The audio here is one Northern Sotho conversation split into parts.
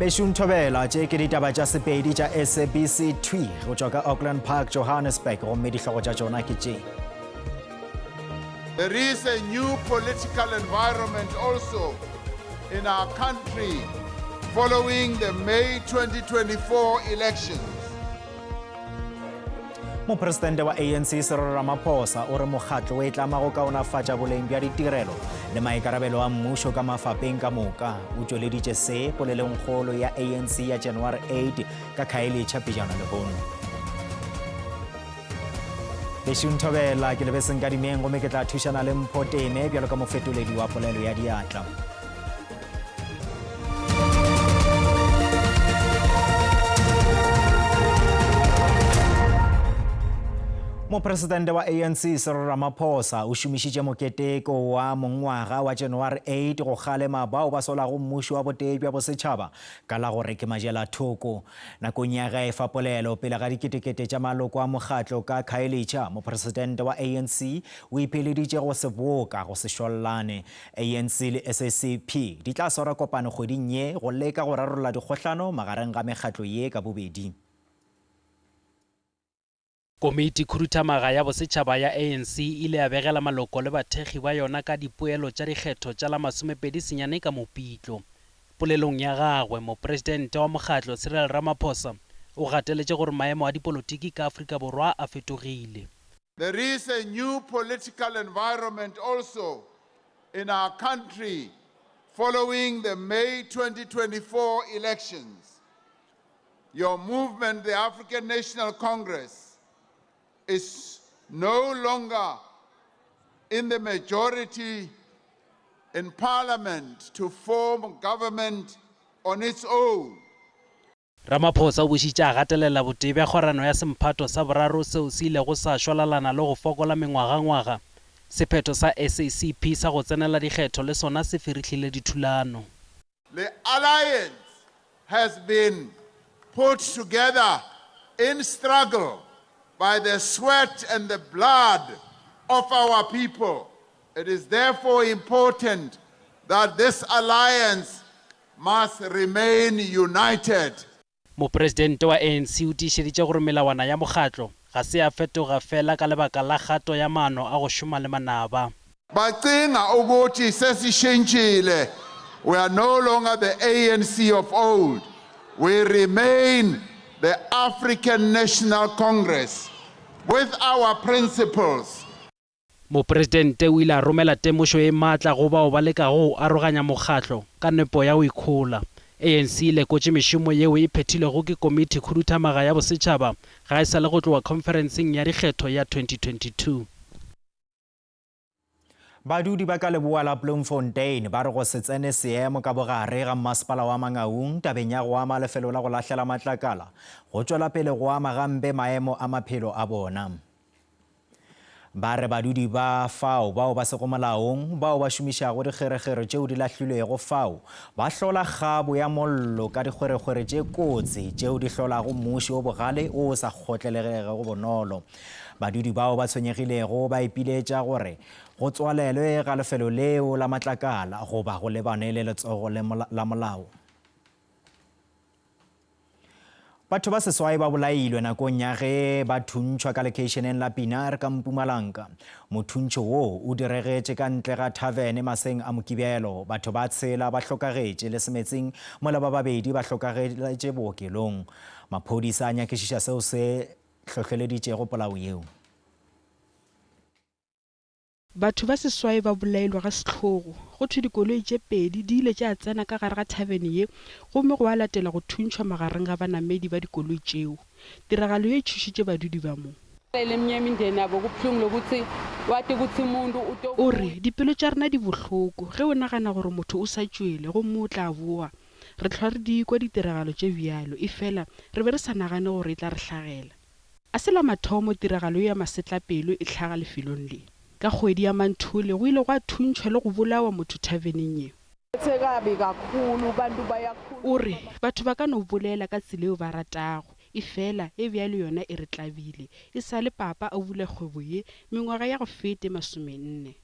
Bešung Thobela, tše ke ditaba tša Sepedi tša SABC thwi go tšwa ka Auckland Park, Johannesburg, gomme dihlogo tša tšona ke tše. There is a new political environment also in our country following the May 2024 elections. Mopresidente wa ANC Cyril Ramaphosa o re mokgatlo o e tlama go kaonafatša boleng bja ditirelo le maikarabelo a mmušo ka mafapeng ka moka. O tšweleditše se polelongkgolo ya ANC ya January 8 ka Khayelitsha pejana lehono. Bešung Thobela, ke lebe Senkadimeng gomme ke tla thušana le Mpho Teme bjalo ka mofetoledi wa polelo ya diatla. Mopresidente wa ANC Cyril Ramaphosa o šomišitše moketeko wa mongwaga wa January 8 go kgalema bao ba solago mmušo wa botee bja bosetšhaba ka la gore ke majelathoko. Nakong ya ge a efa polelo pele ga diketekete tša maloko a mokgatlo ka Khayelitsha, mopresidente wa ANC o ipheleditše go seboka go se šollane. ANC le SACP di tla swara kopano kgweding ye go leka go rarolla dikgohlano magareng ga mekgatlo ye ka bobedi. Komiti Khuduthamaga ya Bosetšhaba ya ANC e ile ya begela maloko le bathekgi ba yona ka dipoelo tša dikgetho tša la 29 ka Mopitlo. Polelong ya gagwe, Mopresidente wa mokgatlo Cyril Ramaphosa o gateletše gore maemo a dipolotiki ka Afrika Borwa a fetogile. There is a new political environment also in our country following the May 2024 elections. Your movement, the African National Congress, is no longer in the majority in parliament to form government on its own. Ramaphosa o bošitše a gatelela botee bja kgwerano ya semphato sa boraro seo se ilego sa šwalalana le go fokola mengwagangwaga. Sephetho sa SACP sa go tsenela dikgetho le sona se ferihlile dithulano. The alliance has been put together in struggle by the sweat and the blood of our people. It is therefore important that this alliance must remain united. Mopresidente wa ANC o tiišeditše gore melawana ya mokgatlo ga se ya fetoga fela ka lebaka la kgato ya maano a go šoma le manaba. Bacinga ukuthi sesishintshile, we are no longer the ANC of old, we remain the African National Congress with our principles. Mopresidente o ile a romela temošo e matla go bao ba lekago go aroganya mokgatlo ka nepo ya go ikhola. ANC e lekotše mešomo yeo e phethilwego ke Komiti Khuduthamaga ya Bosetšhaba ga e sa le go tloga khonferenseng ya dikgetho ya 2022. Badudi ba ka leboa la Bloemfontein ba re go se tsene seemo ka bogare ga mmasepala wa Mangaung tabeng ya go ama lefelo la go lahlela matlakala go tšwela pele go ama gampe maemo a maphelo a bona. Ba re badudi ba fao bao ba sego molaong bao ba šomišago dikgerekgere tšeo di lahlilwego fao ba hlola kgabo ya mollo ka dikgwerekgwere tše kotsi tšeo di hlolago muši o bogale wo o sa kgotlelegego bonolo. Badudi bao ba tshwenyegilego ba ipiletša gore go tswalelwe ga lefelo leo la matlakala goba go lebane le letsogo la molao. Batho ba seswai ba bolailwe nakong ya ge ba thuntšhwa ka lekheišeneng la Pienaar ka Mpumalanga. Mothuntšho wo o diregetše ka ntle ga thavene maseng a Mokibelo. Batho ba tshela ba hlokagetše le semetsing mola ba babedi ba hlokageletše bookelong. Maphodisa a nyakišiša seo se hlohleleditšego polao yeo. Batho ba seswai ba bolailwe ga sehlogo. Go thwe dikoloi tše pedi di ile tša tsena ka gare ga thavene ye gomme gwa latela go thuntšhwa magareng ga banamedi ba dikoloi tšeo. Tiragalo ye e tšhošitše badudi ba mo. O re, Dipelo tša rena di bohloko ge o nagana gore motho o sa tšwele gomme o tla boa. Re hlwa re di kwa ditiragalo tše bjalo, efela re be re sa nagane gore e tla re hlagela. A se la mathomo tiragalo ye ya masetlapelo e hlaga lefelong le. Ka kgwedi ya Manthole go ile gwa thuntšhwa le go bolawa motho thaveneng ye. O re, Batho ba ka no bolela ka tsela yeo ba ratago, efela e bjalo yona e re tlabile. E sa le papa a bula kgwebo ye mengwaga ya go fete masomenne.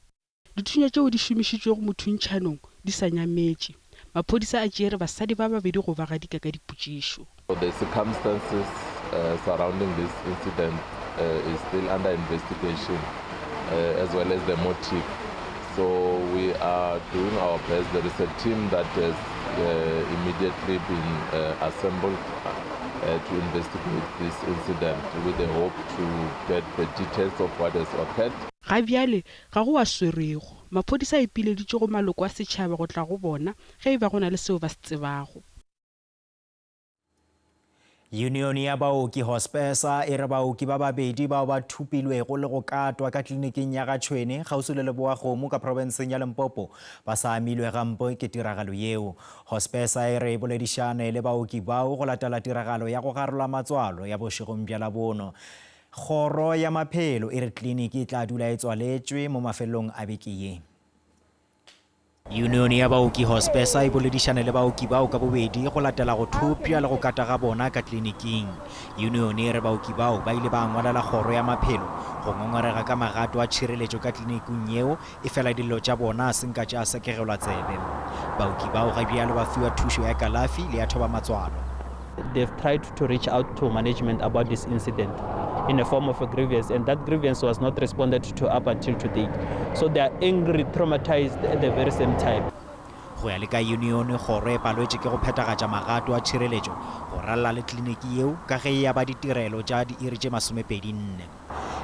Dithunya tšeo di šomišitšwego mothuntšhanong di sa nyametše. Maphodisa a tšeere basadi ba babedi go ba gadika ka dipotšišo. The circumstances surrounding this incident is still under investigation as well as the motive. So we are doing our best. There is a team that has immediately been assembled to investigate this incident with the hope to get the details of what has occurred. Ga bjale ga go a swerwego. Maphodisa a ipileditše go maloko a setšhaba go tla go bona ge e ba go na le seo ba se tsebago. Yunione ya baoki Hospesa e re baoki ba babedi bao ba thupilwego le go katwa ka kliniking ya ga Tšhwene kgauswi le Leboakgomo ka profenseng ya Limpopo ba sa amilwe gampe ke tiragalo yeo. Hospesa e re e boledišane le baoki bao go latela tiragalo ya go garola matswalo ya bošegong bja Labono. Kgoro ya Maphelo e re kliniki e tla dula e tswaletšwe mo mafelelong a beke ye. Yunione ya baoki Hospesa e boledišane le baoki bao ka bobedi go latela go thopša le go kata ga bona ka kliniking. Yunione e re baoki bao ba ile ba ngwalela kgoro ya maphelo go ngongorega ka magato a tšhireletšo ka kliniking yeo efela dillo tša bona se nka tša sekegelwa tsebe. Baoki bao ga bjalo ba fiwa thušo ya kalafi le ya thobamatswalo. They've tried to reach out to management about this incident in a form of a grievance, and that grievance was not responded to up until to date. So they are angry, traumatized at the very same time. Go ya le ka yunione, kgoro e palwetše ke go phethagatša magato a tšhireletšo go ralala le kliniki yeo ka ge e aba ditirelo tša diiri tše masomepedi-nne.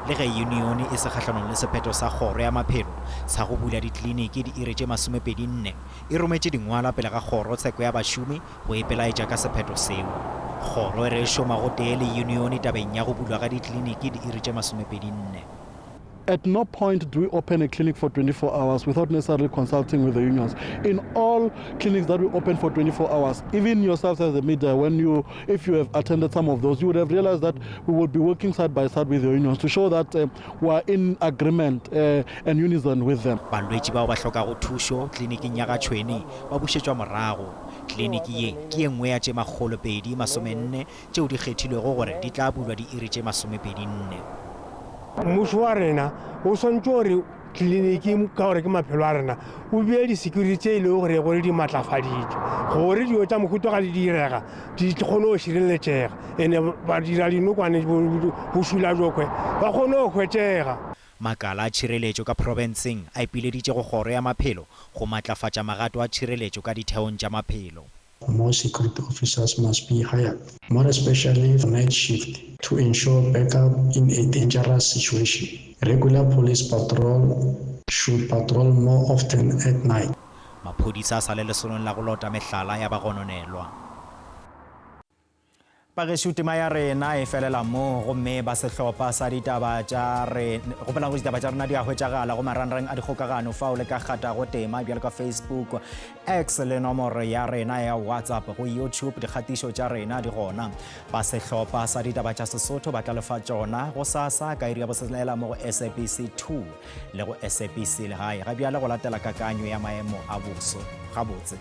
Le ge yunione e se kgahlanong le sephetho sa kgoro ya maphelo sa go bula dikliniki diiri tše masomepedi-nne, e rometše dingwalwa pele ga kgoro tsheko ya bašomi go ipelaetša ka sephetho seo. Kgoro e re e šoma gotee le yunione tabeng ya go bulwa ga dikliniki diiri tše masomepedi-nne. At no point do we open a clinic for 24 hours without necessarily consulting with the unions. In all clinics that we open for 24 hours, even yourselves as the media, when you, if you have attended some of those, you would have realized that we will be working side by side with the unions to show that uh, we are in agreement uh, and unison with them. Balwetši bao ba hlokago thušo kliniking ya ga Tšhwene ba bušetšwa morago. Kliniki ye ke ye nngwe ya tše 244 tšeo di kgethilwego gore di tla bulwa diiri tše 24. Mmušo wa rena o swantše gore tliliniki ka gore ke maphelo a rena o bee di-security tše e lego gore gore di matlafaditšwe gore dilo tša mohuta ga di direga di kgone go šireletšega ene badira dinokwane bošula jokwe ba kgone go hwetšega. Makala a tšhireletšo ka profenseng a ipileditše go Kgoro ya Maphelo go matlafatša magato a tšhireletšo ka ditheong tša maphelo. More security officers must be hired, more especially for night shift, to ensure backup in a dangerous situation. Regular police patrol should patrol more often at night. Maphodisa a sa le lesolong la go lota mehlala ya bagononelwa. Bagešo tema ya rena e felela mo gomme ba sehlopha sa ditaba tša re gopolang gore ditaba tša rena di a hwetšagala go marangrang a dikgokagano fao le ka kgatago tema bjalo ka Facebook, X le nomoro ya rena ya WhatsApp go YouTube dikgatišo tša rena di gona. Ba sehlopha sa ditaba tša Sesotho ba tla lefa tšona go sasa ka iri ya boselela mo go SABC 2 le go SABC Legae. Ga bjale go latela kakanyo ya maemo a boso. Gabotse.